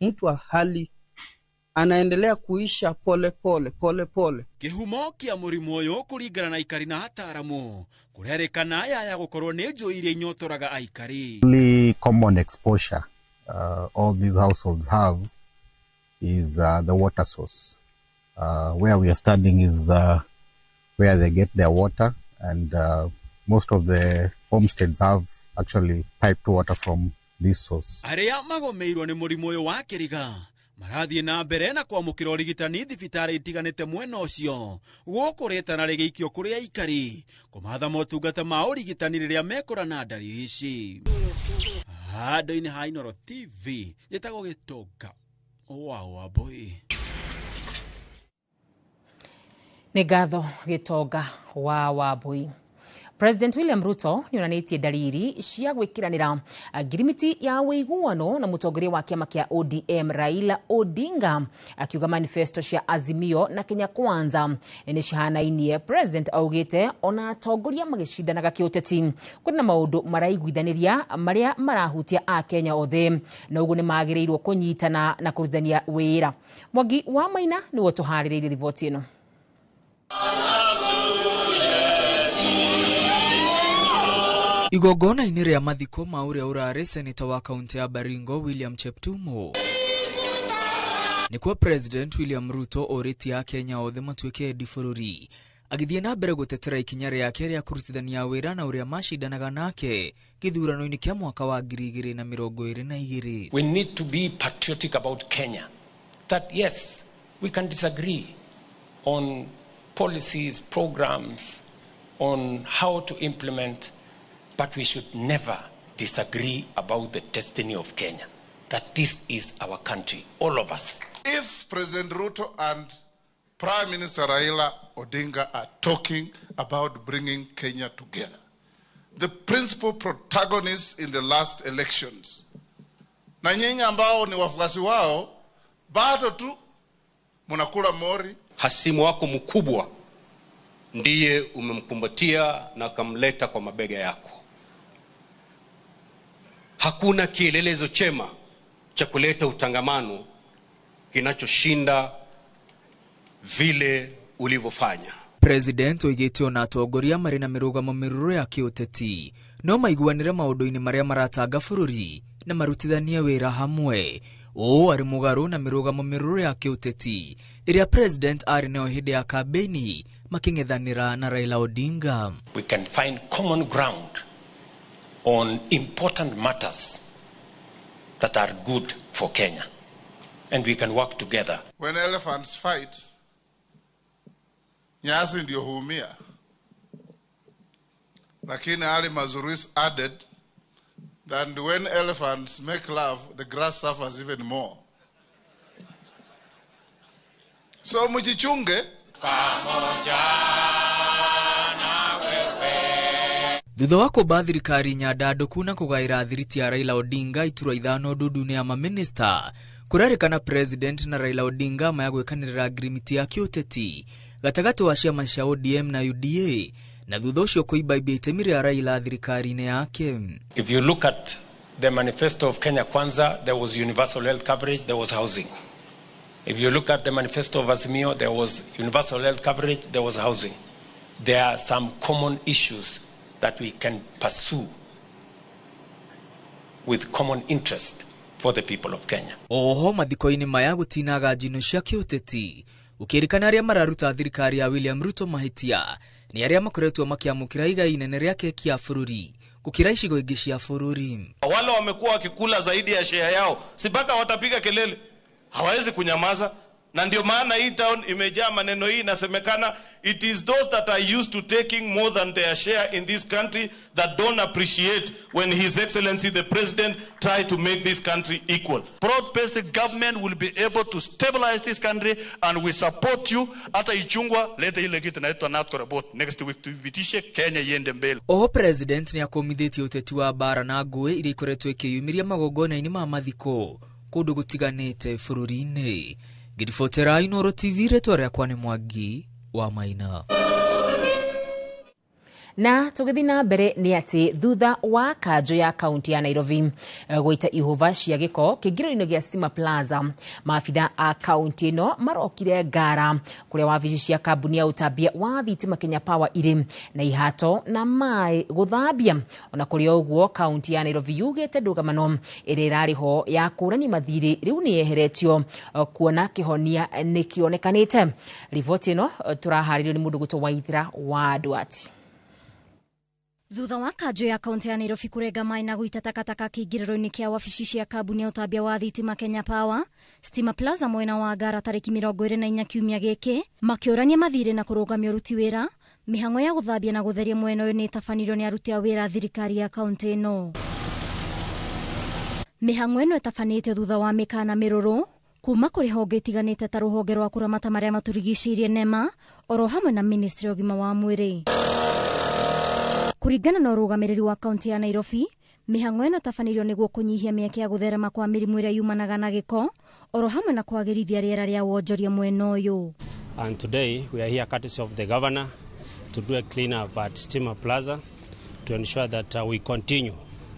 Mtu wa hali anaendelea kuisha pole pole pole pole. Kĩhumo kĩa mũrimũ ũyũ kũringana na aikari na ataramu kũrerĩkana yaya gũkorwo nĩ njũĩ iria inyotoraga aikari. Only common exposure all these households have is the water source. Where we are standing is where they get their water, and most of the homesteads have actually piped water from this source. Arĩa magũmĩirwo nĩ mũrimũ ũyũ wa kĩriga marathiĩ na mbere na kwamũkĩra ũrigitani thibitarĩ itiganĩte mwena ũcio, gũkũ rĩtana rĩgĩikio kũrĩ aikari kũmatha motungata ma ũrigitani rĩrĩa mekũra na ndariri ici. Handũ-inĩ ha Inooro TV njĩtagwo Gĩtonga wa Wambui. Nĩ ngatho Gĩtonga wa Wambui. President William Ruto nĩonanĩtie ndariri cia gwĩkĩranĩra ngirimiti ya ũiguano na mũtongoria wa kĩama kĩa ODM Raila Odinga, akiuga manifesto cia Azimio na Kenya Kwanza nĩ cihanainie. President augĩte ona atongoria magĩcindanaga kĩũteti kũrĩ na maũndũ maraiguithanĩria marĩa marahutia Akenya othe, na ũguo nĩ magĩrĩirwo kũnyitana na kũrutithania wĩra. Mwangi wa Maina nĩwe ũtũharĩrĩirie riboti ĩno. Igongona-inĩ rĩa mathiko ma ũrĩa ũrarĩ seneta wa kaunti ya Baringo William Cheptumo, nĩkuo President William Ruto orĩtie Akenya othe matuĩke endi bũrũri, agĩthiĩ na mbere gũtetera ikinya rĩake rĩa kũrutithania wĩra na ũrĩa macindanaga nake gĩthurano-inĩ kĩa mwaka wa 2022. We need to be patriotic about Kenya. That yes, we can disagree on policies, programs, on how to implement, but we should never disagree about the destiny of Kenya. That this is our country, all of us. If President Ruto and Prime Minister Raila Odinga are talking about bringing Kenya together, the principal protagonists in the last elections, na nyinyi ambao ni wafuasi wao, bado tu mnakula mori. Hasimu wako mkubwa ndiye umemkumbatia na akamleta kwa mabega yako. Hakuna kielelezo chema cha kuleta utangamano kinachoshinda vile ulivyofanya. President oigĩte ona atongoria marĩ na mĩrũgamo mĩrũrũ ya kĩũteti no maiguanĩre maũndũ-inĩ marĩa maratanga bũrũri na marutithanie wĩra hamwe. Ũũ arĩ mũgarũ na mĩrũgamo mĩrũrũ ya kĩũteti ĩrĩa President arĩ nayo hĩndĩ ya kambĩini makĩng'ethanĩra na Raila Odinga. We can find common ground on important matters that are good for Kenya, and we can work together. When elephants fight, nyasi ndio huumia. Lakini Ali Mazrui added that when elephants make love, the grass suffers even more. So mjichunge. Pamoja na wewe. Thutha wa kũmba thirikari nyandandũku na kũgaĩra thiriti ya Raila Odinga iturwa ithano ndundu-inĩ ya mamĩnĩsta, kũrerĩkana President na Raila Odinga maya gwĩkanĩrĩra ngirimiti ya kĩũteti gatagatĩ wa ciama cia ODM na UDA, na thutha ũcio kũimbaimbia itemi rĩa Raila thirikari-inĩ yake. If you look at the manifesto of Kenya Kwanza, there was universal health coverage, there was housing. If you look at the manifesto of Azimio, there was universal health coverage, there was housing. There are some common issues that we can pursue with common interest for the people of Kenya. Oho mathiko-inĩ maya gũtinaga njino cia kĩũteti, ũkĩrĩkana arĩa mararuta thirikari ya William Ruto mahĩtia nĩ arĩa makoretwo makĩamũkĩra igai inene rĩa keki ya bũrũri gũkĩra icigo ingĩ cia bũrũri. Wale wamekuwa wakikula zaidi ya share yao, si mpaka watapiga kelele, hawawezi kunyamaza. Na ndio maana hii town imejaa maneno hii. Inasemekana it is those that are used to taking more than their share in this country that don't appreciate when His Excellency the President try to make this country equal. Broad-based government will be able to stabilize this country, and we support you. Hata Ichung'wah lete ile kitu inaitwa NADCO report next week tuipitishe, Kenya iende mbele. Oho President nĩakũmithĩtie ũteti wa mbara na ngũĩ iria ikoretwo ikĩyumĩria magongona-inĩ ma mathiko kũndũ gũtiganĩte bũrũri-inĩ. Ngĩribotera Inooro TV, rĩtwa rĩakwa nĩ Mwangi wa Maina. Na tũgĩthiĩ na mbere nĩ atĩ thutha wa kanjũ ya kaunti ya Nairobi gũita ihũba cia gĩko kĩingĩro-inĩ gĩa Stima Plaza, maabitha a kaunti ĩno marokire Ngara kũrĩa wabici cia kambuni ya ũtambia wa thitima Kenya Power irĩ na ihato na maĩ gũthambia. Ona kũrĩ o ũguo, kaunti ya Nairobi yugĩte ndũgamano ĩrĩa ĩrarĩ ho ya kũrani mathirĩ rĩu nĩ yeheretio kuona kĩhonia nĩ kĩonekanĩte. Riboti ĩno tũraharĩrio nĩ mũndũ gwĩtwo Waithira wa Duati. Thutha wa kanjũ ya kaunti ya Nairobi kũrenga maĩ na gũita takataka kĩingĩrĩro-inĩ kĩa wabici cia kambuni ya ũtambia wa thitima Kenya Power, Stima Plaza mwena wa Ngara tarĩki 24 kiumia gĩkĩ, makĩũrania mathirĩ na kũrũgamia ũruti wĩra, mĩhang'o ya gũthambia na gũtheria mwena ũyũ nĩ ĩtabanirio nĩ aruti a wĩra a thirikari ya kaunti ĩno. Mĩhang'o ĩno ĩtabanĩtio thutha wa mĩkana mĩrũrũ kuma kũrĩ honge itiganĩte ta rũhonge rwa kũramata marĩa matũrigicĩirie NEMA oro hamwe na ministry ya ũgima wa mwĩrĩ. Kũringana na ũrũgamĩrĩri wa kaunti ya Nairobi, mĩhang'o ĩno ĩtabanirio nĩguo kũnyihia mĩeke ya gũtherema kwa mĩrimũ ĩrĩa yumanaga na gĩko oro hamwe na kwagĩrithia rĩera rĩa wonjoria mwena ũyũ. And today we are here courtesy of the governor to do a clean-up at Stima Plaza to ensure that we continue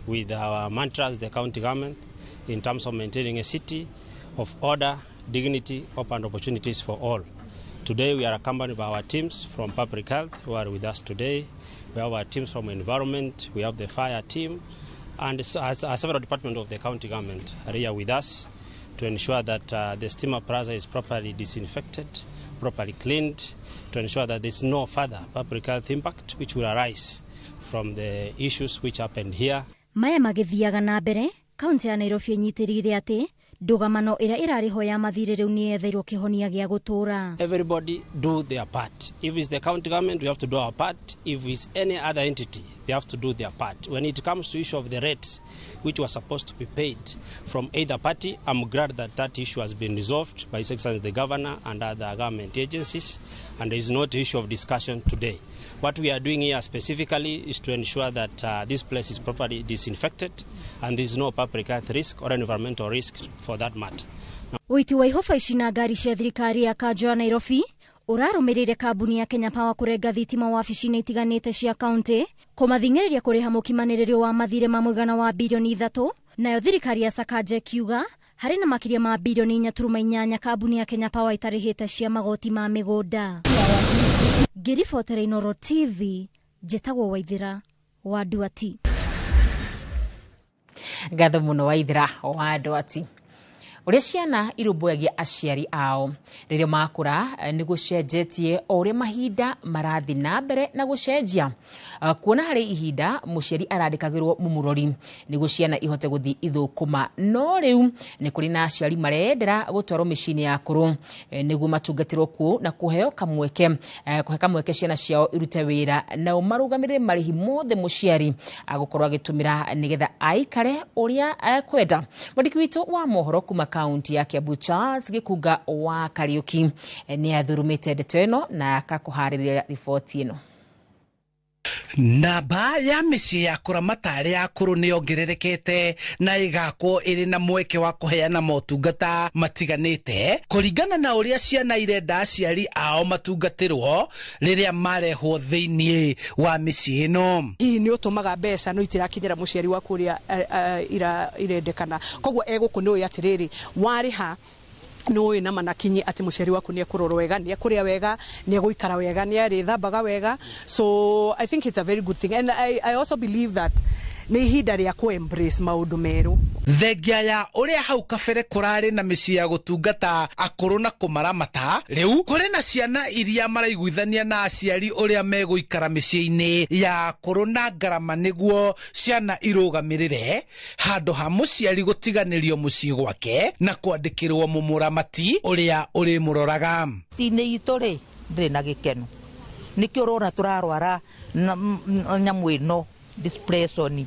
with our mantras, the county government, in terms of maintaining a city of order, dignity, hope and opportunities for all. Today we are accompanied by our teams from public health who are with us today. We have our teams from environment, we have the fire team, and several departments of the county government are here with us to ensure that the Stima Plaza is properly disinfected, properly cleaned, to ensure that there's no further public health impact which will arise from the issues which happened here. Maya magĩthiaga na mbere, kaunti ya Nairobi ĩnyitĩrĩire atĩ ndũgamano ĩrĩa ĩrarĩ ho ya mathirĩ rĩu nĩ yetheirwo kĩhonia gĩa gũtũũra. Everybody do their part. If it's the county government, we have to do our part. If it's any other entity, they have to do their part. When it comes to issue of the rates which were supposed to be paid from either party, I'm glad that that issue has been resolved by His Excellency the Governor and other government agencies, and there is not issue of discussion today. What we are doing here specifically is to ensure that this place is properly disinfected and there is no public health risk or environmental risk for that matter. Ũiti wa ihoba ici na ngari cia thirikari ya kanjũ ya Nairobi ũrarũmĩrĩire kambuni ya Kenya Power kũrenga thitima wabici-inĩ itiganĩte cia kaunti kũmathing'ĩrĩria kũrĩha mũkimanĩrĩrio wa mathirĩ ma mũigana wa birioni 3, nayo thirikari ya Sakaja ĩkiuga harĩ na makĩria ma birioni 4.8 kambuni ya Kenya Power ĩtarĩhĩte cia magoti ma mĩgũnda. Ngĩribotera Inooro TV, njĩtagwo Waithira wa Nduati. Ngatho mũno Waithira wa Nduati. Ũrĩa ciana irũmbũyagia aciari ao rĩrĩa makũra nĩ gũcenjetie o ũrĩa mahinda marathiĩ na mbere na gũcenjia. Kuona harĩ ihinda mũciari arandĩkagĩrwo mũmũrori nĩguo ciana ihote gũthiĩ ithũkũma, no rĩu nĩ kũrĩ na aciari mareyendera gũtwarwo mĩciĩ-inĩ ya akũrũ nĩguo matungatĩrwo kuo na kũheo kamweke kũhe kamweke ciana ciao irute wĩra nao marũgamĩrĩre marĩhi mothe mũciari agũkorwo agĩtũmĩra nĩgetha aikare ũrĩa ekwenda. Mwandĩki witũ wa mohoro kuma kaunti ya Kiambu Charles Gĩkunga wa Kariuki nĩ athurumĩte ndeto ĩno na akakũharĩria riboti ĩno. Namba ya mĩciĩ ya kũramata arĩa akũrũ nĩ yongererekete na ĩgakwo ĩrĩ na mweke wa kũheana motungata matiganĩte kũringana na ũrĩa ciana irenda aciari ao matungatĩrwo rĩrĩa marehwo thĩinĩ wa mĩciĩ ĩno. Hihi nĩ ũtũmaga mbeca no itirakinyĩra mũciari waku ũrĩa irendekana, koguo egũkũ nĩ ũĩ atĩrĩrĩ warĩha nĩ na manakinyi ati mũciari waku nĩ ekũrorwo wega, nĩ ekũrĩa wega, nĩ egũikara wega, nĩ arĩthambaga wega. So I think it's a very good thing, and I also believe that nĩ ihinda rĩa kũ embrace maũndũ merũ. Thengia ya ũrĩa hau kabere kũrarĩ na mĩciĩ ya gũtungata akũrũ na kũmaramata, rĩu kũrĩ na ciana iria maraiguithania na aciari ũrĩa megũikara mĩciĩ-inĩ ya akũrũ na ngarama nĩguo ciana irũgamĩrĩre handũ ha mũciari gũtiganĩrio mũciĩ gwake na kwandĩkĩrwo mũmũramati ũrĩa ũrĩmũroraga. Mĩciĩ-inĩ itũ rĩ ndĩrĩ na gĩkeno, nĩkĩo ũrona tũrarwara nyamũ ĩno depression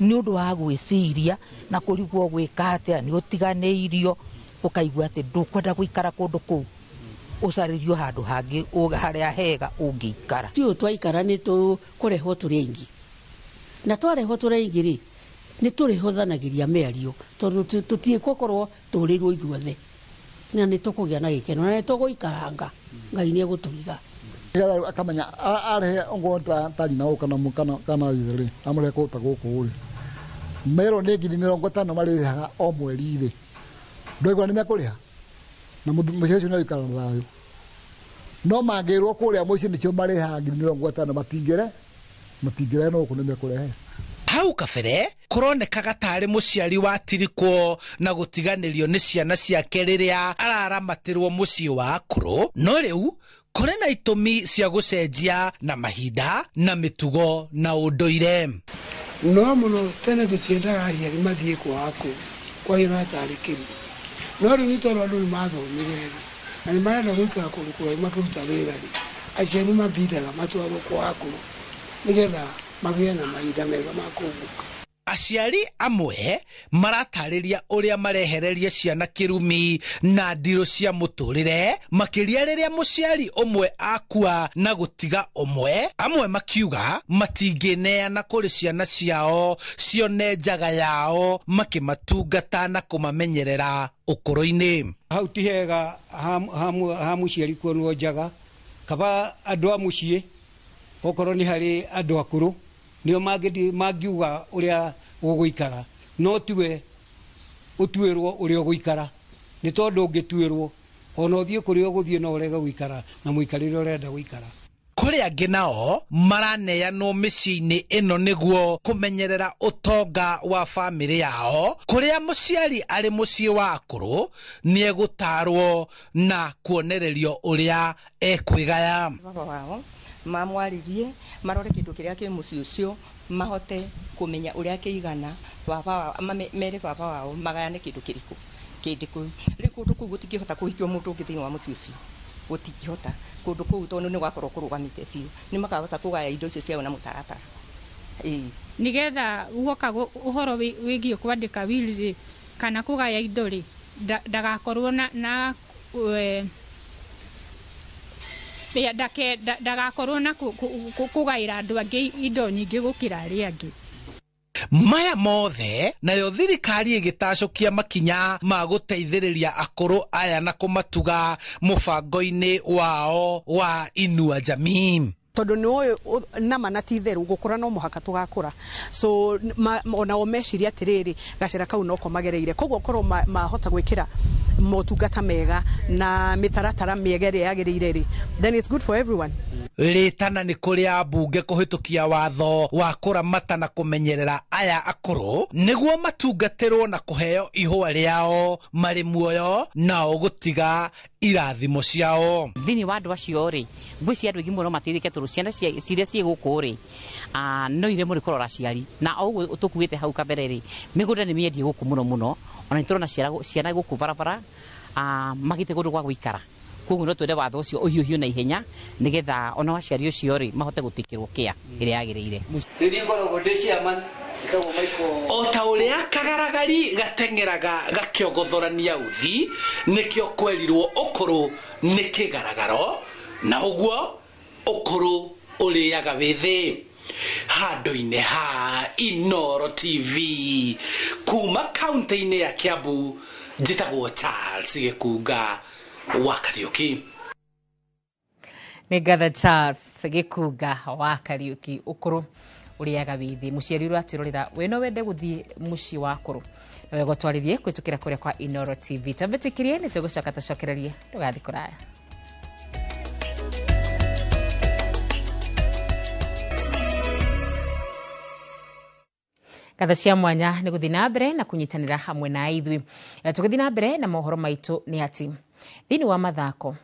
nĩ ũndũ wa gwĩciria na kũrigwo gwĩka atĩa, nĩ ũtiganĩirio ũkaigua atĩ ndũkwenda gũikara kũndũ kũu, ũcarĩrio handũ hangĩ harĩa hega ũngĩikara. Ti ũũ twaikara nĩ tũkũrehwo tũrĩ aingĩ, na twarehwo tũrĩ aingĩ rĩ nĩ tũrĩhũthanagĩria mĩario tondũ tũtiĩgũkorwo tũrĩirwo ithuothe, na nĩ tũkũgĩa na gĩkeno na nĩ tũgũikaranga. Ngai nĩ egũtũiga. Nĩgetha akamenya arehe ongorwo ta nyina ũũ kana kana ithe rĩ, amũrehe kũndũ ta gũkũ rĩ, merwo nĩ 50,000 marĩrĩhaga o mweri rĩ, ndwaigua nĩ mekũrĩha na mũciĩ ũcio nĩ ũikara na thayũ. No mangĩrwo kũrĩa mũciĩ nĩcio marĩhaga 50,000 matingĩrehe no gũkũ nĩ mekũrehe. Hau kabere kũronekaga tarĩ mũciari watirikwo na gũtiganĩrio nĩ ciana ciake rĩrĩa araramatĩrwo mũciĩ wa akũrũ, no rĩu kũrĩ na itũmi cia gũcenjia na mahinda na mĩtugo na ũndũire. No mũno tene tũtiendaga aciari mathiĩ kwa akũrũ kwahĩra tarĩ kĩru, no rĩu nĩ tondũ andũ nĩ mathomire rĩ na nĩ marenda gũikara kũndũ kũraihu makĩruta wĩra rĩ, aciari mambindaga matwarwo kwa akũrũ nĩgetha magĩe na mahinda mega ma kũhurũka. Aciari amwe maratarĩria ũrĩa marehereria ciana kĩrumi na ndirũ cia mũtũrĩre, makĩria rĩrĩa mũciari ũmwe akua na gũtiga ũmwe. Amwe makiuga matingĩneana kũrĩ ciana ciao cione njaga yao makĩmatungata na kũmamenyerera ũkũrũ-inĩ. Hau ti hega ha mũciari kuonwo njaga, kaba andũ a mũciĩ okorwo nĩ harĩ andũ akũrũ nĩo mangiuga ũrĩa ũgũikara, no tiwe ũtuĩrwo ũrĩa ũgũikara, nĩ tondũ ũngĩtuĩrwo ona ũthiĩ kũrĩa ũgũthiĩ no ũrege gũikara na mũikarĩre ũrenda gũikara. Kũrĩ angĩ nao maraneanwo mĩciĩ-inĩ ĩno nĩguo kũmenyerera ũtonga wa bamĩrĩ yao, kũrĩa mũciari arĩ mũciĩ wa akũrũ nĩegũtarwo na kuonererio ũrĩa ekwĩgaya. Baba wao mamwarĩrie marore kĩndũ kĩrĩa kĩ mũciĩ ũcio mahote kũmenya ũrĩa kĩigana, baba wao mere baba wao magayane kĩndũ kĩrĩkũ kĩndĩ kũu. Rĩu kũndũ kũu gũtingĩhota kũhikio mũndũ ũngĩ thĩinĩ wa mũciĩ ũcio, gũtingĩhota kũndũ kũu tondũ nĩ gwakorwo kũrũgamĩte biũ, nĩ makahota kũgaya indo icio ciao na mũtaratara. Nĩgetha guoka ũhoro wĩgiĩ kwandĩka will rĩ kana kũgaya indo rĩ, ndagakorwo na ndagakorwo na kũgaĩra andũ angĩ indo nyingĩ gũkĩra arĩa angĩ. Maya mothe nayo thirikari ĩgĩtacũkia makinya ma gũteithĩrĩria akũrũ aya na kũmatuga mũbango-inĩ wao wa Inua Jamii. Tondũ nĩ ũĩ nama na ti itherũ gũkũra no mũhaka tũgakũra, so onao meciria atĩrĩrĩ gacĩra kau noko magereire, koguo korwo mahota gwĩkĩra motungata mega na mĩtaratara mĩega ĩrĩa yagĩrĩire rĩ, then it's good for everyone. Rĩtana nĩ kũrĩ ambunge kũhĩtũkia watho wa kũramata na kũmenyerera aya akũrũ nĩguo matungatĩrwo na kũheo ihũa rĩao marĩ muoyo nao gũtiga irathimo ciao. Thĩinĩ wa andũ acio rĩ, ngwĩciria andũ aingĩ mũno mateithĩke tondũ ciana ciria ciĩ gũkũ rĩ, no iremwo nĩ kũrora aciari, na o ũguo tũkuĩte hau kabere rĩ, mĩgũnda nĩ mĩendie gũkũ mũno mũno, ona nĩ tũrona ciana gũkũ barabara magĩte kũndũ gwa gũikara. Koguo no twende watho ũcio ũhiũhio na ihenya nĩgetha ona aciari ũcio rĩ mahote gũtĩkĩrwo kĩa ĩrĩa yagĩrĩire. O ta ũrĩa kagaragari gateng'eraga gakĩogothorania uthi, nĩkĩo kwerirwo ũkũrũ nĩ kĩgaragaro, na ũguo ũkũrũ ũrĩaga wĩthĩ. Handũ-inĩ ha Inooro TV kuma kaunti-inĩ ya Kiambu, njĩtagwo Charles Gĩkunga wa Kariũki. Nĩ ngatho Charles Gĩkunga wa Kariũki. Ũkũrũ ũrĩaga wĩthĩ. Mũciari ũratwĩrorera we no wende gũthiĩ mũciĩ wa akũrũ, no wega ũtwarĩrie kũhĩtũkĩra kũrĩa kwa Inooro TV. Twambĩtĩkĩrie nĩ tũgũcoka tũcokererie, ndũgathiĩ kũraya. Ngatho cia mwanya nĩ gũthiĩ na mbere na kũnyitanĩra hamwe na ithuĩ. Tũgĩthiĩ na mbere na mohoro maitũ nĩ atĩ thĩinĩ wa mathako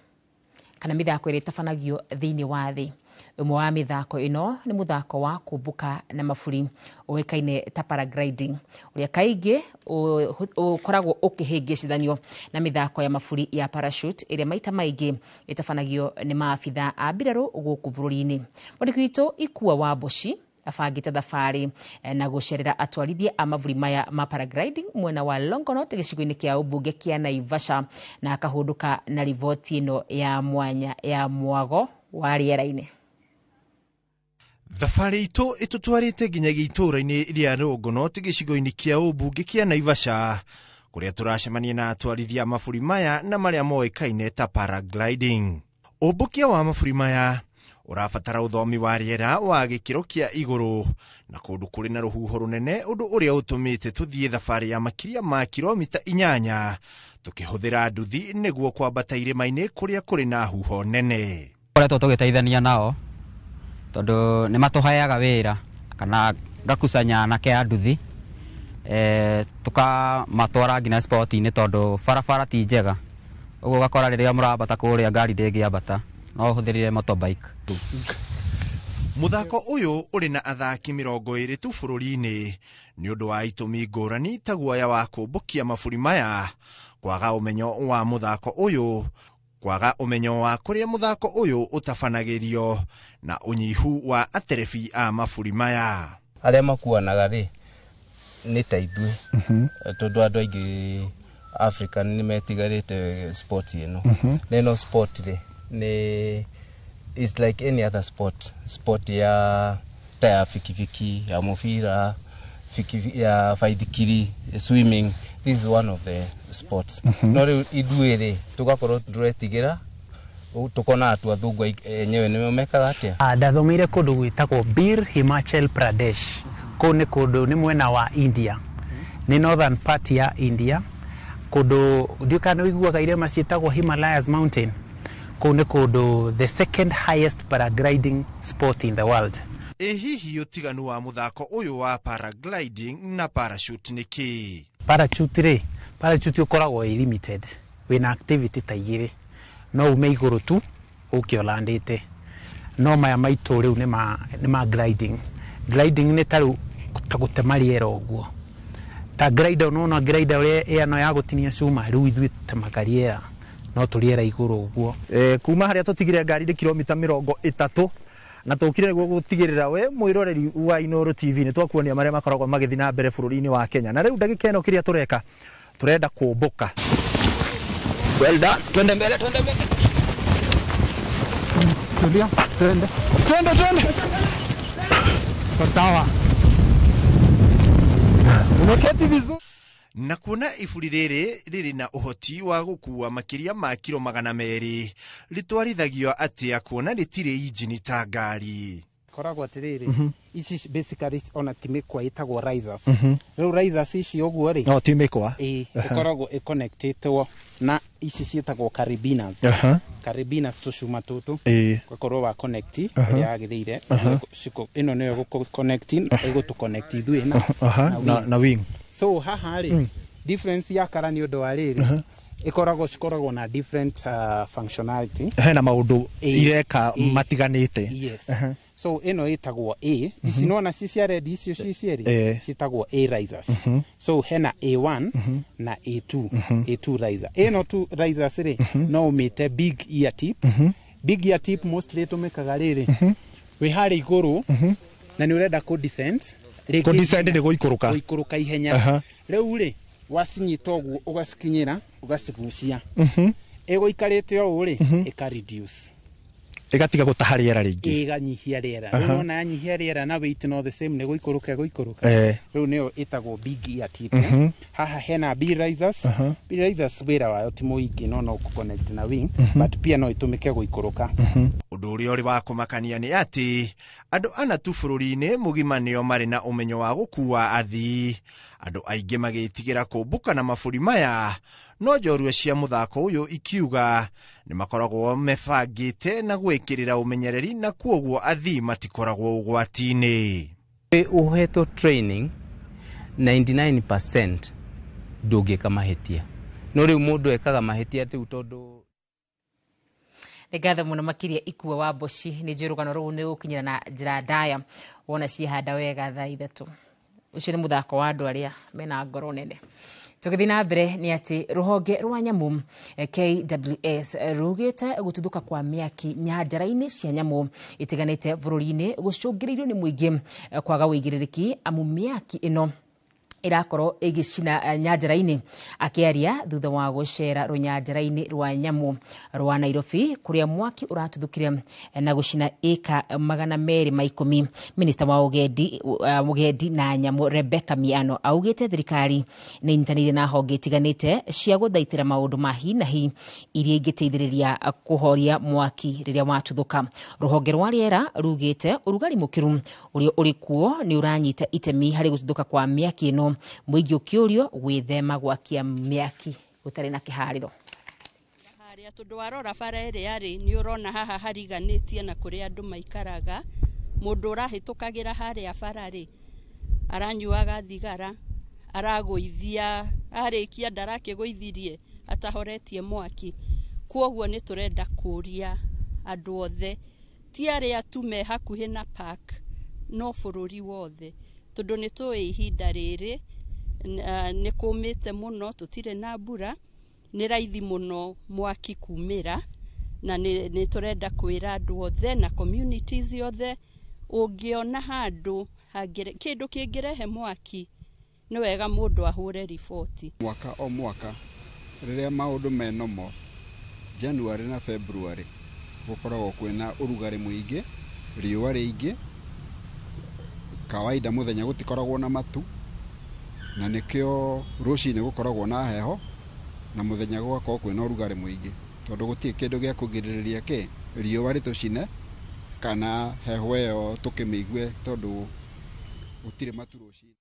kana mĩthako ĩrĩa ĩtabanagio thĩinĩ wa thĩ, ũmwe wa mĩthako ĩno nĩ mũthako wa kũmbũka na maburi ũĩkaine ta paragliding, ũrĩa kaingĩ ũkoragwo ũkĩhĩngĩcithanio na mĩthako ya maburi ya parachute ĩrĩa maita maingĩ ĩtabanagio nĩ maabitha a mbirarũ gũkũ bũrũri-inĩ. Mwandĩki witũ Ikua wa Mboci abangĩte thabarĩ na gũcerera atwarithia a maburi maya ma paragliding mwena wa Longonot gĩcigo-inĩ kĩa ũmbunge kĩa Naivasha, na akahũndũka na riboti ĩno ya mwanya ya mwago wa rĩera-inĩ. Thabarĩ itũ ĩtũtwarĩte nginyagia itũũra-inĩ rĩa Longonot gĩcigo-inĩ kĩa ũmbunge kĩa Naivasha, kũrĩa tũracemania na atwarithia a maburi maya na marĩa moĩkaine ta paragliding. Ũmbũkia wa maburi maya Ũrabatara ũthomi wa rĩera wa gĩkĩro kĩa igũrũ na kũndũ kũrĩ na rũhuho rũnene, ũndũ ũrĩa ũtũmĩte tũthiĩ thabarĩ ya makĩria ma kilomita 8 tũkĩhũthĩra nduthi nĩguo kwambata irĩma-inĩ kũrĩa kũrĩ na huho nene. Koretwo tũgĩteithania nao tondũ nĩ matũheaga wĩra kana ngakusanya anake a nduthi, tukamatwara nginya spoti-inĩ tondũ barabara ti njega, ũguo ũgakora rĩrĩa mũrambata kũrĩa ngari ndĩngĩambata, no ũhũthĩrire motorbike. Mũthako ũyũ ũrĩ na athaki 20 tu bũrũri-inĩ nĩ ũndũ wa itũmi ngũrani ta guoya wa kũmbũkia maburi maya, kwaga ũmenyo wa mũthako ũyũ, kwaga ũmenyo wa kũrĩa mũthako ũyũ ũtabanagĩrio na ũnyihu wa aterebi a maburi maya. Arĩa makuanaga rĩ nĩ ta ithuĩ, tondũ andũ aingĩ Africa nĩ metigarĩte sport ĩno. Na ĩno sport rĩ nĩ is like any other sport, sport ya ta ya fikifiki, ya mũbira, ya baithikiri, swimming. This is one of the sports. No rĩu ithuĩ rĩ tũgakorwo tũretigĩra, tukona atu athungu enyewe nĩo mekaga atĩa. Ndathomeire kũndũ gwĩtagwo Bir Himachal Pradesh. Kũu nĩ kũndũ nĩ mwena wa India, nĩ northern part ya India, kũndũ ndiũĩ kana nĩ ũiguaga irĩma ciĩtagwo Himalayas mountain. Kũu nĩ kũndũ the second highest paragliding spot in the world. Ĩ hihi ũtiganu wa mũthako ũyũ wa paragliding na parachute nĩ kĩĩ? Parachute rĩ, parachute ũkoragwo ĩ limited, wĩna activity ta igĩrĩ, no ume igũrũ tu ũke ũlandĩte, no maya maitũ rĩu nĩ ma gliding. Gliding nĩ ta rĩu ta gũtema rĩera ũguo, ta glider, ũnona glider ũrĩa ĩano ya gũtinia cuma, rĩu ithuĩ tũtemaga rĩera no tũrĩera igũrũ ũguo. Kuma harĩa tũtigire ngari nĩ kilomita 30 na tũkire nĩguo gũtigĩrĩra we mwĩroreri wa Inooro TV nĩ twakuonia marĩa makoragwo magĩthiĩ na mbere bũrũri-inĩ wa Kenya. Na rĩu ndagĩka ĩno kĩrĩa tũreka, tũrenda kũmbũka. Well done. Twende mbele, twende mbele. Tulia, twende. Twende, twende. Sawa. Umeketi vizuri. Na kuona iburi rĩrĩ rĩrĩ na ũhoti wa gũkua makĩria ma kiro 200 rĩtwarithagio atĩa kuona rĩtirĩ injini ta ngari? Koragwo atĩrĩrĩ, ici basically ona ti mĩkwa ĩtagwo risers. Rĩu risers ici ũguo rĩ, no ti mĩkwa, ĩĩ, ĩkoragwo ĩconnectĩtwo na ici ciĩtagwo carabiners. Carabiners tũcuma tũtũ, ũgakorwo wa connect ĩrĩa yagĩrĩire, ĩno nĩyo ĩgũ connect, ĩgũtũ connect ithuĩ na wing. So haha rĩ, difference ya kara nĩ ũndũ wa rĩrĩ, ĩkoragwo cikoragwo na different functionality, hena maũndũ ireka matiganĩte. Yes. So ĩno ĩtagwo A, ici nona ci cia red, icio ci cierĩ ciĩtagwo A risers. So hena A1 na A2, A2 riser. Ĩno tu risers rĩ, no ũmĩte big ear tip. Big ear tip mostly ĩtũmĩkaga rĩrĩ, wĩ harĩa igũrũ na nĩ ũrenda kũ descend. Kũ descend nĩ gũikũrũka. Gũikũrũka ihenya. Rĩu rĩ, wacinyita ũguo ũgacikinyĩra, ũgacigucia. Ĩgũikarĩte ũũ rĩ, ĩka reduce. Ĩgatiga gũtaha rĩera rĩingĩ. Ĩganyihia rĩera. Rĩu wona yanyihia rĩera na weight no the same, nĩ gũikũrũka ĩgũikũrũka. Rĩu nĩyo ĩtagwo big ear tip. Haha hena B risers. B risers wĩra wayo ti mũingĩ, no no connect na wing, but pia no ĩtũmĩke gũikũrũka. Ũndũ ũrĩa ũrĩ wa kũmakania nĩ atĩ andũ ana tu bũrũri-inĩ mũgima nĩo marĩ na ũmenyo wa gũkua athii, andũ aingĩ magĩtigĩra kũmbũka na maburi maya, no njorua cia mũthako ũyũ ikiuga nĩ makoragwo mebangĩte na gwĩkĩrĩra ũmenyereri na kuoguo athii matikoragwo ũgwati-inĩ. Ũhetwo training 99% ndũngĩka mahĩtia, no rĩu mũndũ ekaga mahĩtia rĩu tondũ nĩ ngatho mũno makĩria Ikua wa Mboci. Nĩ njũĩ rũgano rũu nĩ gũkinyĩra na njĩra ndaya wona ciĩhanda wega thaa 3. Ũcio nĩ mũthako wa andũ arĩa mena ngoro nene. Tũgĩthiĩ na mbere nĩ atĩ rũhonge rwa nyamũ KWS rugĩte gũtuthũka kwa mĩaki nyanjara-inĩ cia nyamũ itiganĩte bũrũri-inĩ gũcũngĩrĩirio nĩ mũingĩ kwaga ũigĩrĩrĩki, amu mĩaki ĩno irakorwo igicina nyanjara-inĩ. Akiaria thutha wa gũcera rũnyanjara-inĩ rwa nyamũ rwa Nairobi kũrĩa mwaki ũratuthũkire na gũcina ĩka 210, minista wa ũgendi na nyamũ Rebecca Miano augĩte thirikari nĩ inyitanĩire na honge itiganĩte cia gũthaitĩra maũndũ ma hi na hi iria ingĩteithĩrĩria kũhoria mwaki rĩrĩa watuthũka. Rũhonge rwa rĩera rugĩte ũrugarĩ mũkĩru ũrĩa ũrĩ kuo nĩ ũranyita itemi harĩ gũtuthũka kwa mĩaki ĩno, mũingĩ ũkĩũrio gwĩthema gwakia mĩaki gũtarĩ na kĩharĩro. Harĩa tondũ warora bara ĩrĩa rĩ, nĩ ũrona haha hariganĩtie na kũrĩa andũ maikaraga. Mũndũ ũrahĩtũkagĩra harĩa bara rĩ, aranyuaga thigara, aragũithia, arĩkia ndarakĩgũithirie atahoretie mwaki. Kwoguo nĩ tũrenda kũria andũ othe, ti arĩa tu me hakuhĩ na park, no bũrũri wothe, tondũ nĩ tũĩ ihinda rĩrĩ nĩ kũmĩte mũno, tũtirĩ na mbura, nĩ raithi mũno mwaki kumĩra, na nĩ tũrenda kwĩra andũ othe na communities othe, ũngĩona handũ kĩndũ kĩngĩrehe mwaki nĩ wega mũndũ ahũre riboti. Mwaka o mwaka rĩrĩa maũndũ me nomo January na February gũkoragwo kwĩna ũrugarĩ mũingĩ, riũa rĩingĩ, kawaida mũthenya gũtikoragwo na matu, na nĩkĩo rũcinĩ gũkoragwo na heho na mũthenya gũgakorwo kwĩna ũrugarĩ mũingĩ, tondũ gũtirĩ kĩndũ gĩa kũgirĩrĩria kĩ riũa rĩtũcine kana heho ĩyo tũkĩmĩigue tondũ gũtirĩ matu rũcinĩ.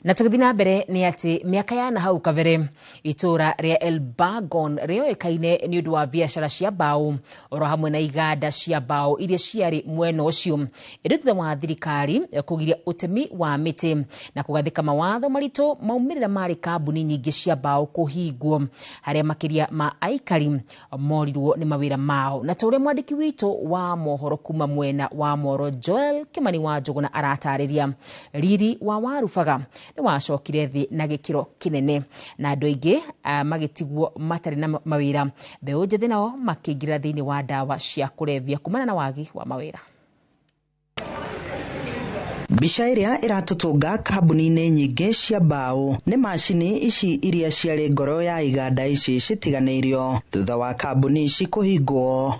Na tũgĩthiĩ na mbere nĩ atĩ mĩaka ya nahau kabere itũra rĩa Elbagon rĩoĩkaine nĩ ũndũ wa biacara cia mbaũ oro hamwe na iganda cia mbaũ iria ciarĩ mwena ũcio. Ĩndĩ thutha wa thirikari kũgiria ũtemi wa mĩtĩ na kũgathĩka mawatho maritũ, maumĩrĩra marĩ kambuni nyingĩ cia mbaũ kũhingwo, harĩa makĩria ma aikari morirwo nĩ mawĩra mao. Na ta ũrĩa mwandĩki witũ wa mohoro kuma mwena wa Moro Joel Kimani wa Njũgũna aratarĩria, riri wa Warubaga nĩ wacokire thĩ na gĩkĩro kĩnene na andũ aingĩ magĩtigwo matarĩ na mawĩra, mbeũ njĩthĩ nao makĩingĩra thĩinĩ wa ndawa cia kũrebia kumana na wagi wa mawĩra. Mbica ĩrĩa ĩratũtũnga kambuni-inĩ nyingĩ cia mbaũ nĩ macini ici iria ciarĩ ngoro ya iganda ici citiganĩirio thutha wa kambuni ici kũhingwo.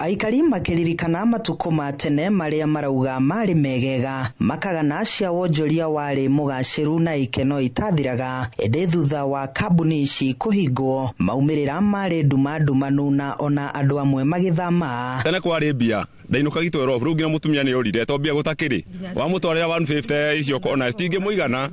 Aikari makĩririkana matukũ ma tene marĩa marauga marĩ megega, makagana cia wonjoria warĩ mũgacĩru na ikeno itathiraga. Ĩndĩ thutha wa kambuni ici kũhingwo, maumĩrĩra marĩ nduma ndumanu na ona andũ amwe magĩthama. Tene kwarĩ mbia ndainũka gitwero rĩu nginya mũtumia nĩ orire to mbia gũtakĩrĩ wamũtwarĩra 150 icio kona citingĩmũigana.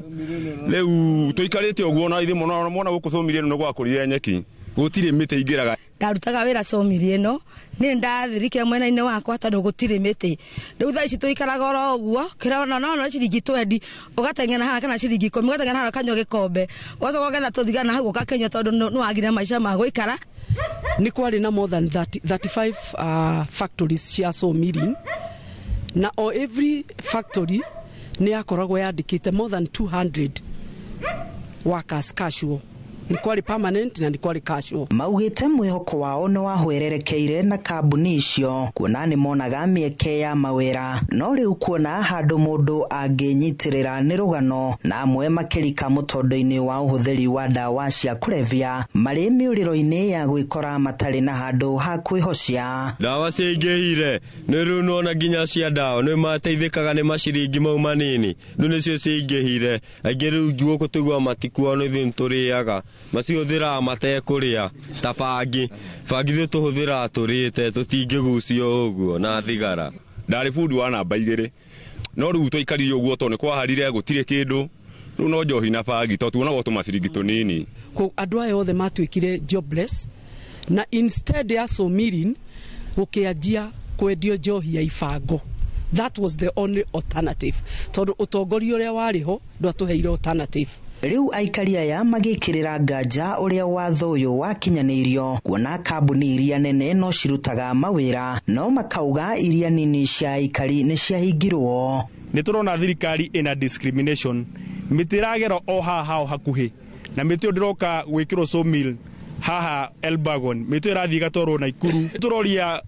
Rĩu tũikarĩte ũguo na ithuĩ mũno mwana gũkũ sawmill ĩno nĩ gwakũrire nyeki, gũtirĩ mĩtĩ ingĩraga. Ndarutaga wĩra sawmill ĩno nĩ ndathirike mwena-inĩ wakwa tondũ gũtirĩ mĩtĩ. Rĩu thaa ici tũikaraga oro ũguo, kĩrona no ciringi 20 ũgateng'era haha kana ciringi 10 ũgateng'era haha ũkanyua gĩkombe, ũgacoka ũgetha tũthigana hau ũgakĩnyua tondũ nĩ wagire maica ma gũikara. Nĩ kwarĩ na more than 35 factories cia sawmilling, na o every factory nĩ yakoragwo yandĩkĩte more than 200 workers casual. Nĩ kwarĩ permanent na nĩ kwarĩ casual. Maugĩte mwĩhoko wao nĩ wahwererekeire na kambuni icio kuona nĩ monaga mĩeke ya mawĩra, no rĩu kuona handũ mũndũ angĩnyitĩrĩra nĩ rũgano, na amwe makĩrika mũtondo-inĩ wa ũhũthĩri wa ndawa cia kũrebia marĩ mĩũrĩro-inĩ ya gwĩkora matarĩ na handũ ha kwĩhocia. Ndawa ciaingĩhire nĩ rĩu nĩwona nginya cia ndawa nĩ mateithĩkaga nĩ maciringi mau manini, rĩu nĩcio ciaingĩhire. Aingĩ rĩu gũkũ tũiguaga matikuo nĩ ithuĩ nĩtũrĩaga, macihũthĩraga matekũrĩa ta bangi. Bangi ithuĩ tũhũthĩraga tũrĩte, tũtingĩgucio ũguo na thigara. Ndarĩ bundi wa namba 2, no rĩu twaikarire ũguo tondũ nĩ kwaharire gũtirĩ kĩndũ, rĩu no njohi na bangi tondũ tuonagwo tũmaciringi tũnini. Andũ aya othe matuĩkire jobless, na instead ya sawmilling gũkĩanjia kwendio njohi ya ibango. That was the only alternative, tondũ ũtongoria ũrĩa warĩ ho ndwatũheire alternative. Rĩu aikari aya magĩkĩrĩra nganja ũrĩa watho ũyũ wakinyanĩirio, kuona kambuni iria nene no cirutaga mawĩra, no makauga iria nini cia aikari nĩ ciahingirwo. Nĩ tũrona thirikari ĩna discrimination, mĩtĩ ĩragerwo o haha hao hakuhĩ, na mĩtĩ ĩyo ndĩroka gwĩkĩrwo sawmill haha Elbagon, mĩtĩ ĩrathiĩ ĩgatwarwo Naikuru. Tũroria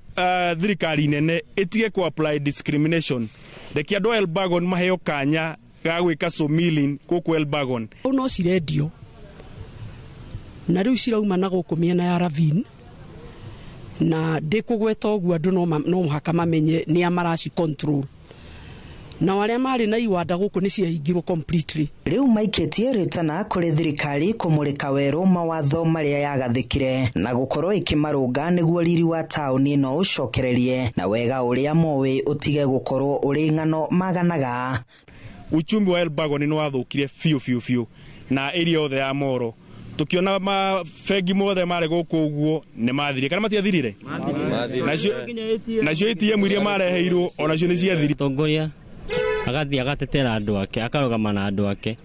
thirikari nene ĩtige ku apply discrimination, reke andũ a Elbagon maheo kanya Ga gwĩka sawmilling gũkũ Elbagon. No cirendio na rĩu cirauma na gũkũ mĩena ya Ravine, na ndĩkũgweta ũguo andũ no mũhaka mamenye nĩ a maraci control, na arĩa marĩ na iwanda gũkũ nĩ ciahingirwo completely. Rĩu maikĩtie rĩtana kũrĩ thirikari kũmũrĩka werũ mawatho marĩa yagathĩkire na gũkorwo ĩkĩmarũnga nĩguo riri wa taũni ĩno ũcokererie na wega ũrĩa moĩ ũtige gũkorwo ũrĩ ng'ano maganaga. Uchumi wa Elbagon nĩ wathũkire biũ biũ biũ na area yothe ya Moro tukiona mabengi mothe marĩ gũkũ ũguo nĩ mathirire kana matiathirire, nacio ATM iria mareheirwo onacio nĩ ciathirire. Tongoria agathiĩ agatetera andũ ake, akarũgama na andũ ake,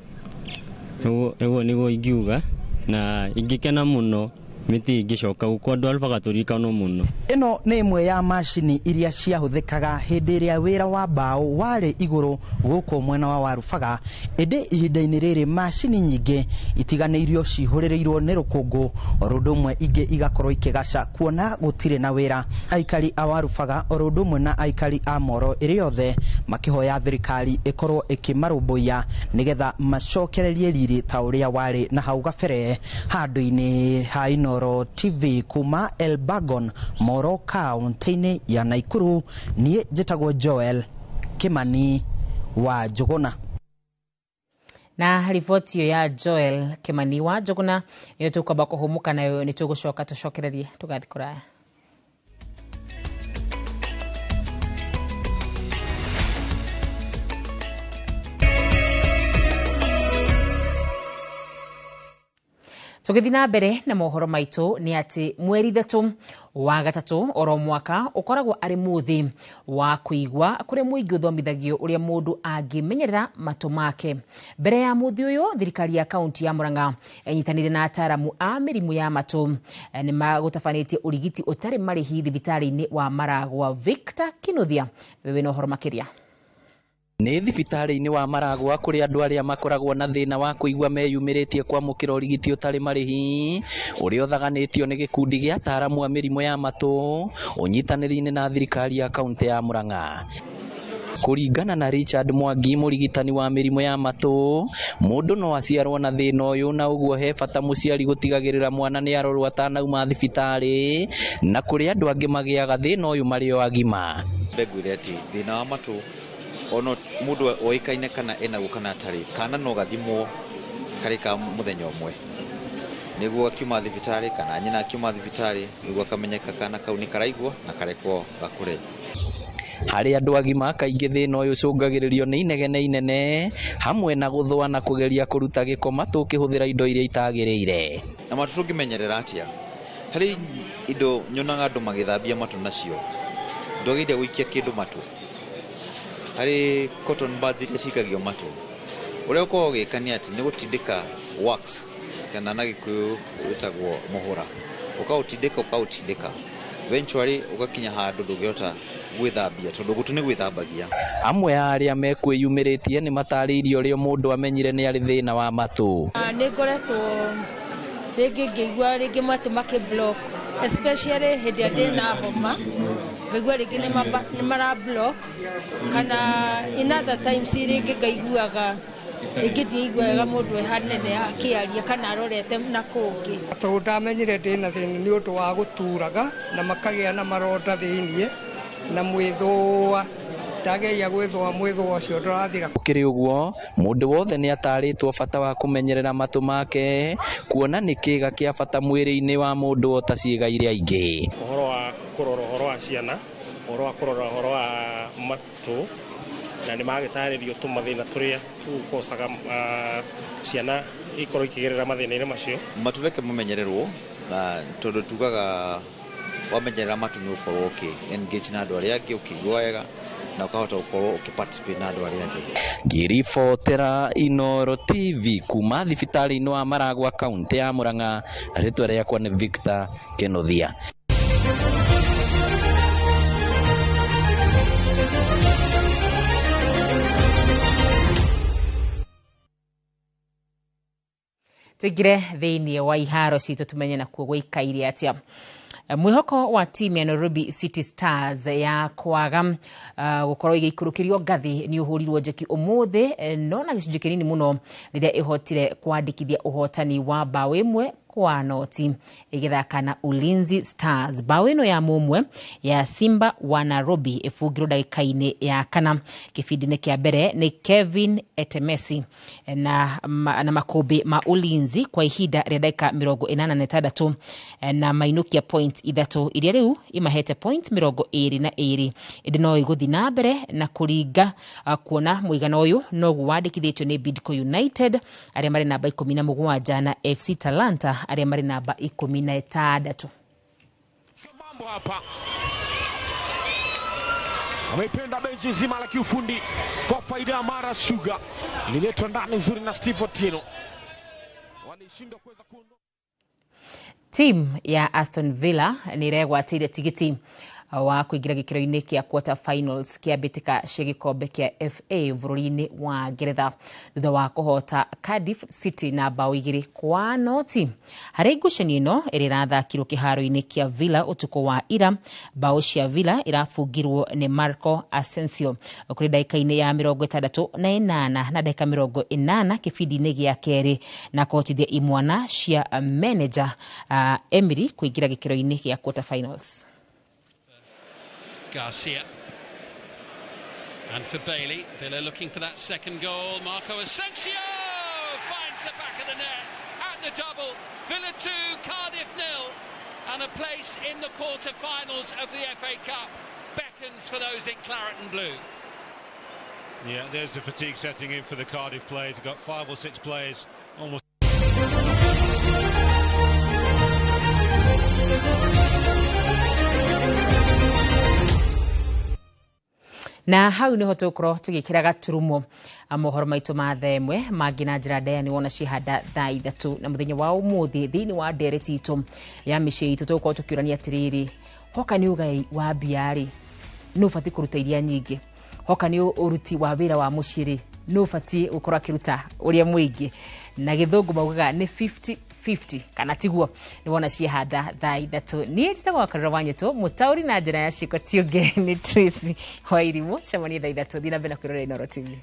nĩguo nĩguo ingiuga, na ingĩkena mũno mĩtĩ ĩngĩcoka gũkũ andũ albaga tũririkano mũno. Ĩno nĩ ĩmwe ya macini iria ciahũthĩkaga hĩndĩ ĩrĩa wĩra wa mbaũ warĩ igũrũ gũkũ mwena wa Warubaga, ĩndĩ ihinda-inĩ rĩrĩ macini nyingĩ itiganĩirio cihũrĩrĩirwo nĩ rũkũngũ, oro ũndũ ũmwe ingĩ igakorwo ikĩgaca kuona gũtirĩ na wĩra. Aikari a Warubaga oro ũndũ ũmwe na aikari a Moro ĩrĩ yothe makĩhoya thirikari ĩkorwo ĩkĩmarũmbũiya nĩgetha macokererie riri ta ũrĩa warĩ na hau gabere. Handũ-inĩ ha Inooro TV kuma Elbagon, Moro kaunti-inĩ ya Nakuru, niĩ njĩtagwo Joel Kimani wa Njũgũna. Na riboti ĩyo ya Joel Kimani wa Njũgũna nĩyo tũkwamba kũhũmũka nayo, nĩ tũgũcoka tũcokererie tũgathiĩ kũraya. Tũgĩthiĩ na mbere na mohoro maitũ nĩ atĩ mweri 3 wa 3 oro mwaka ũkoragwo arĩ mũthĩ wa kũigua kũrĩa mũingĩ ũthomithagio ũrĩa mũndũ angĩmenyerera matũ make. Mbere ya mũthĩ ũyũ, thirikari ya kaunti ya Murang'a ĩnyitanĩire na ataaramu a mĩrimũ ya matũ nĩ magũtabanĩtie ũrigiti ũtarĩ marĩhi thibitarĩ-inĩ wa Maragwa. Victor Kinuthia nĩwe wĩna ũhoro makĩria. Nĩ thibitarĩ-inĩ wa Maragwa kũrĩa andũ arĩa makoragwo na thĩna wa kũigua meyumĩrĩtie kwamũkĩra ũrigiti ũtarĩ marĩhi ũrĩa ũthaganĩtio nĩ gĩkundi gĩa ataaramu a mĩrimũ ya matũ ũnyitanĩri-inĩ na thirikari ya kaunti ya Murang'a. Kũringana na Richard Mwangi, mũrigitani wa mĩrimũ ya matũ, mũndũ no aciarwo na thĩna ũyũ na ũguo he bata mũciari gũtigagĩrĩra mwana nĩ arorwo atanauma thibitarĩ, na kũrĩ andũ angĩ magĩaga thĩna ũyũ marĩ o agima. Ngwĩre atĩ thĩna wa matũ ono mundu oikaine kana enaguo kana atarĩ, kana no gathimwo karĩ ka mũthenya ũmwe nĩguo akiuma thibitarĩ kana nyina akiuma thibitarĩ nĩguo akamenyeka kana kau nĩ karaigua na karekwo gakũre. Harĩ andũ agima kaingĩ thĩna ũyũ ũcũngagĩrĩrio nĩ inegene inene hamwe na gũthũa na kũgeria kũruta gĩko matũ ũkĩhũthĩra indo iria itagĩrĩire. Na matũ tũngĩmenyerera atĩa? Harĩ indo nyonaga andũ magĩthambia matũ nacio, ndwagĩrĩire gũikia kĩndũ matũ. Harĩ cotton buds iria cikagio matũ, ũrĩa ũkoragwo ũgĩka nĩ atĩ nĩ gũtindĩka wax kana na Gĩkũyũ wĩtagwo mũhũra, ũkaũtindĩka ũkaũtindĩka, eventually ũgakinya handũ ndũngĩhota gwĩthambia tondũ gũtũ nĩ gwĩthambagia. Amwe a arĩa mekwĩyumĩrĩtie nĩ matarĩirie ũrĩa mũndũ amenyire nĩ arĩ thĩna wa matũ. Nĩ ngoretwo rĩngĩ ngĩigua rĩngĩ matũ makĩ block, especially hĩndĩ ĩrĩa ndĩna homa, ngaigua rĩngĩ nĩ mara block, kana in other times rĩngĩ ngaiguaga rĩngĩ ndiaigua wega mũndũ e hanene akĩaria kana arorete na kũngĩ. Tondũ ndamenyire ndĩna thĩna nĩ ũndũ wa gũturaga na makagĩa na maronda thĩiniĩ na mwĩthũa, ndageria gwĩthũa mwĩthũa ũcio ndũrathira. Gũkĩrĩ ũguo, mũndũ wothe nĩ atarĩtwo bata wa kũmenyerera matũ make kuona nĩ kĩĩga kĩa bata mwĩrĩ-inĩ wa mũndũ o ta ciĩga iria ingĩ. Ũhoro wa kũrora ũhoro wa ciana, ũhoro wa kũrora ũhoro wa matũ, na nĩ magĩtarĩrio tũmathĩna tũrĩa tũkocaga ciana ikorwo ikĩgerera mathĩna-inĩ macio. Matũ reke mamenyererwo, na tondũ tugaga wamenyerera matũ nĩ ũkorwo ũkĩ engage na andũ arĩa angĩ, ũkĩigua wega na ũkahota gũkorwo ũkĩ participate na andũ arĩa angĩ. Ngĩribotera Inooro TV kuma thibitarĩ-inĩ wa Maragwa kaunti ya Murang'a, rĩtwa rĩakwa nĩ Victor Kinuthia. Tũingĩre thĩinĩ wa iharo citũ tumenye nakuo gũikaire atĩa. Mwĩhoko wa timu ya Nairobi City Stars ya kwaga gũkorwo ĩgĩikũrũkĩrio ngathĩ nĩ ũhũrirwo njeki ũmũthĩ, no na gĩcunjĩ kĩnini mũno rĩrĩa ĩhotire kwandĩkithia ũhotani wa bao 1-0 ĩgĩthaka na Ulinzi Stars. Bao ĩno ya mũmwe ya Simba wa Nairobi ĩbungirwo ndagĩka-inĩ ya kana kĩbindi-inĩ kĩa mbere nĩ Kevin Etemesi na makũmbĩ ma Ulinzi kwa ihinda rĩa ndagĩka 86 na mainũkia point 3 iria rĩu imahete point 22, ĩndĩ no ĩgũthiĩ na mbere na kũringa kuona mũigana ũyũ noguo wandĩkithĩtio nĩ Bidco United arĩa marĩ namba 17 na FC Talanta arĩa marĩ namba 16. Mambo hapa ameipenda benchi zima la kiufundi kwa faida ya Mara Sugar, ililetwa ndani nzuri na Steve Otieno, walishindwa kuweza kuondoa. Team ya Aston Villa nĩ ĩregwatĩire tigiti wa kũingĩra gĩkĩro-inĩ kĩa quarter finals kĩa mbĩtĩka cia gĩkombe kĩa FA bũrũri-inĩ wa Ngeretha thutha wa kũhota Cardiff City na bao 2-0. Harĩ ngucanio ĩno ĩrĩa ĩrathakirwo kĩharo-inĩ kĩa Villa ũtukũ wa ira, bao cia Villa irabungirwo nĩ Marco Asensio kũrĩ ndagĩka-inĩ ya 68 na ndagĩka 80 kĩbindi-inĩ gĩa kerĩ na kũhotithia imwana cia manager Emery kũingĩra gĩkĩro-inĩ gĩa quarter finals. Garcia. And for Bailey, Villa looking for that second goal. Marco Asensio finds the back of the net at the double. Villa 2, Cardiff 0, and a place in the quarter-finals of the FA Cup beckons for those in claret and blue. Yeah, there's the fatigue setting in for the Cardiff players. They've got 5 or 6 players almost. Na hau niho tũgũkorwo tũgĩkĩra gaturumo mohoro maitũ ma thaa ĩmwe mangĩ na njĩra ndaya nĩ wona cihanda thaa 3 na mũthenya wa ũmũthĩ thĩinĩ wa ndereti itũ ya mĩciĩ itũ tũgũkorwo tũkĩũrania atĩrĩrĩ, hoka nĩ ũgai wa mbia rĩ, nũ ũbatiĩ kũruta iria nyingĩ? Hoka nĩ ũruti wa wĩra wa mũciĩ rĩ, nũ ũbatiĩ gũkorwo akĩruta ũrĩa mũingĩ? Na gĩthũngũ maugaga nĩ 50-50 kana tiguo? Nĩ wona ciehanda thaa 3. Niĩ njĩtagwo Wakarura wa Nyũtũ, mũtaũri na njĩra ya ciĩko ti ũngĩ nĩ Tracy Wairimu. Cemanie thaa 3. Thiĩ na mbere na kwĩrorera Inooro TV.